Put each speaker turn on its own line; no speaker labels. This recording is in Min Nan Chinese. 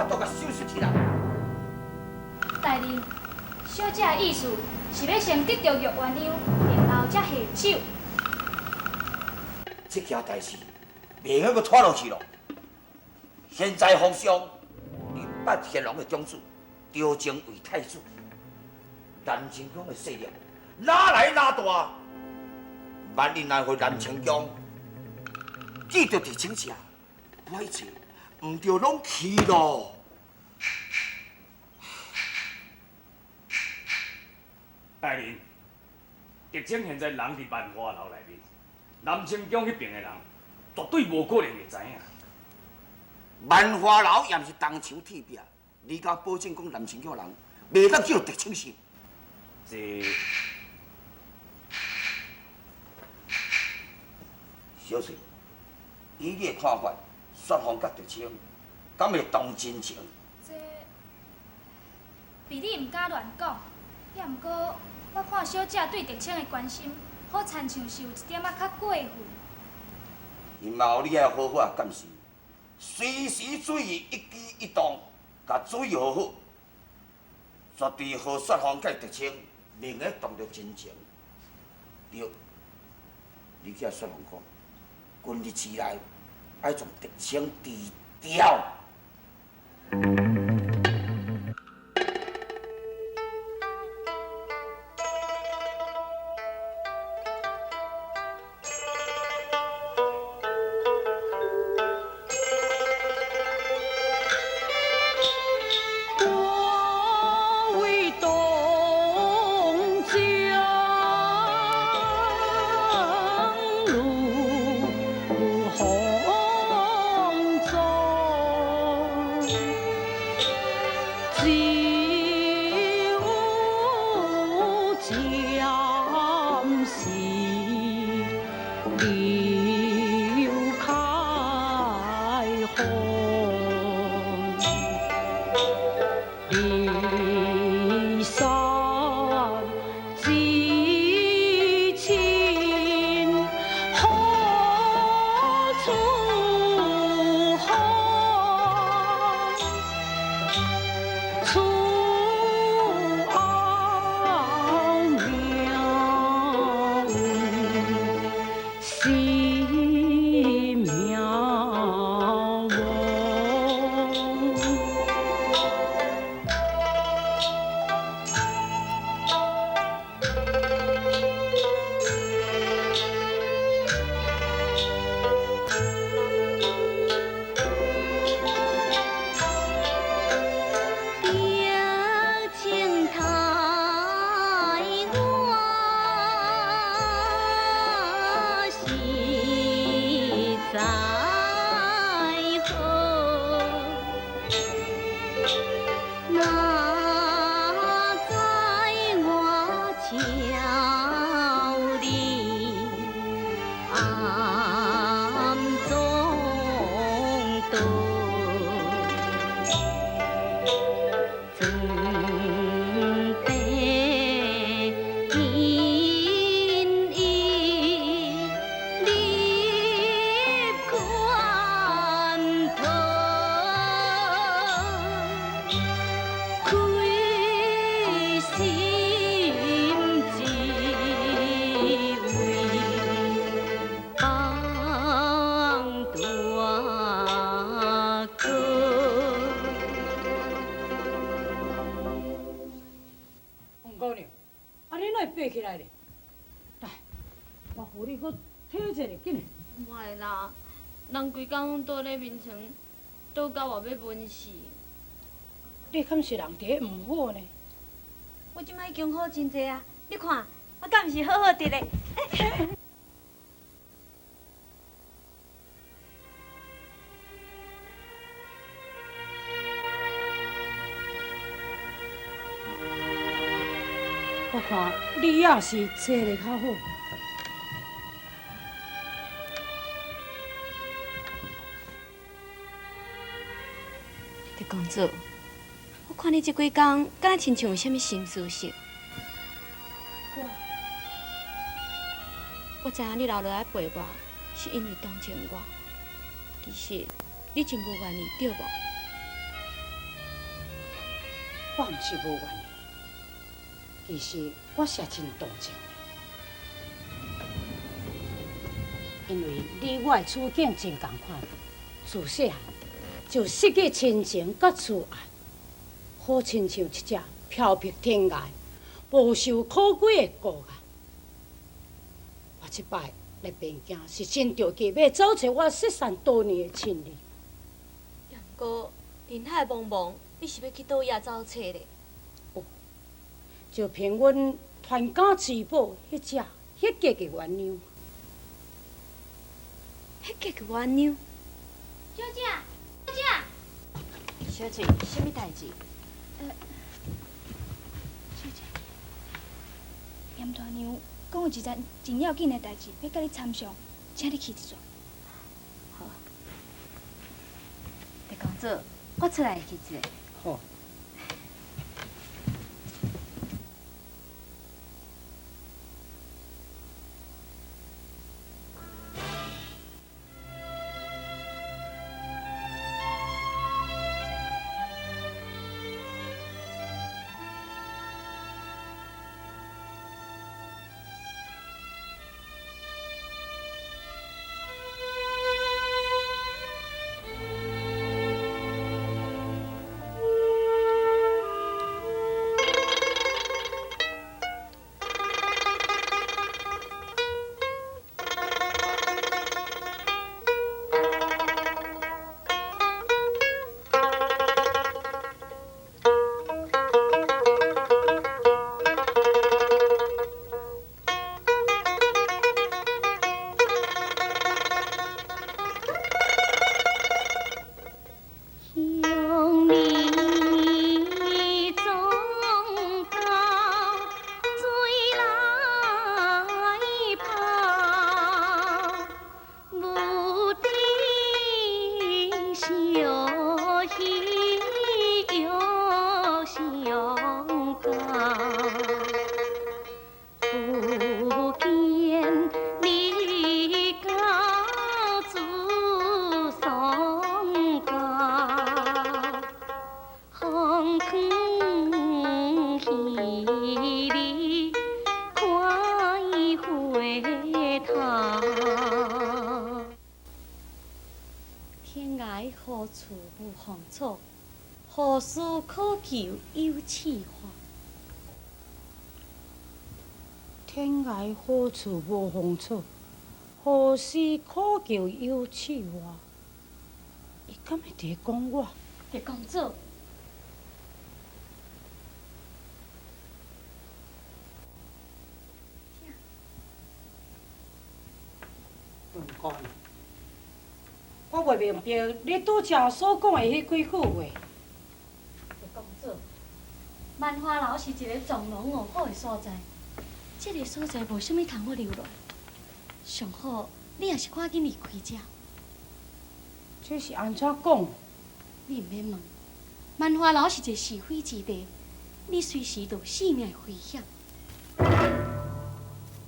法度共收拾起來。
大人，小姐的意思是欲先得著玉鸳鸯，然後才下手。
這件代誌袂用閣拖落去咯。現在皇上提拔乾隆的長子趙正為太子，南清宮的勢力哪來哪大？萬一若予南清宮記著提請者，我一切毋著攏去咯。
大人，狄青現在人佇萬花樓內面，南清宮彼邊的人絕對無可能會知影。
萬花樓也毋是銅牆鐵壁，你敢保證講南清宮人袂當叫狄青信？
這
小翠，以你的看法，雪鳳佮狄青敢會動真情？
這，婢女毋敢亂講，也毋過我看小姐對狄青的關心，好親像是有一點仔較過分。
今後你愛好好仔監視，隨時注意一舉一動，共注意好好，絕對予雪鳳佮狄青免會動著真情。對，你去共雪鳳講，近日之內愛將狄青除掉。
我為東江入紅妝，只有將心留開紅。離散之情何處好？楚奧妙心渺惘。
竹青台我實在好，哪知我悄你暗中躲。装得隐隐入关头，開心只為幫大哥。
黃姑娘，啊你哪會爬起來咧？來，我扶你閣體一下，緊來。
毋愛啦，人規工攏倒咧眠床，倒甲我欲悶死。
你敢是人佇咧毋好呢？
我這擺已經好真濟啊！你看，我敢毋是好好佇咧？
我看你也是坐咧較好。
狄公子，我看你這幾工，敢若親像有啥物心事似。我知影你留落來陪我，是因為同情我。其實你真無願意，對無？
我毋是無原因，其實我是真同情你，因為你我的處境真仝款，自細漢就失去親情佮慈愛，好親像一隻飄泊天涯、無受可歸的孤雁。我這擺來邊境是真著急，欲走揣我失散多年的親人。
也毋過人海茫茫，你是欲去佗位走揣咧？
哦，就憑阮傳家之寶彼隻彼格的鸳鸯。
彼格的鸳鸯。
小姐，小姐。
小姐，啥物代誌？
小姐，嚴大娘講有一件真要緊的代誌，欲佮你參詳，請你去一轉。
好。狄公子，我出來去一下。
好。
天涯何處無芳草，何事可求有刺花。
天涯何處無芳草，何事可求有刺花。伊敢會佇咧講我？
狄公子。
文官，我袂明白你拄才所講的彼幾句話。
狄公子，萬花樓是一个藏龍臥虎的所在，這个所在無啥物通好留戀，上好你也是趕緊離開遮。
這是按怎講？
你毋免問，萬花樓是一个是非之地，你隨時都有性命的危險。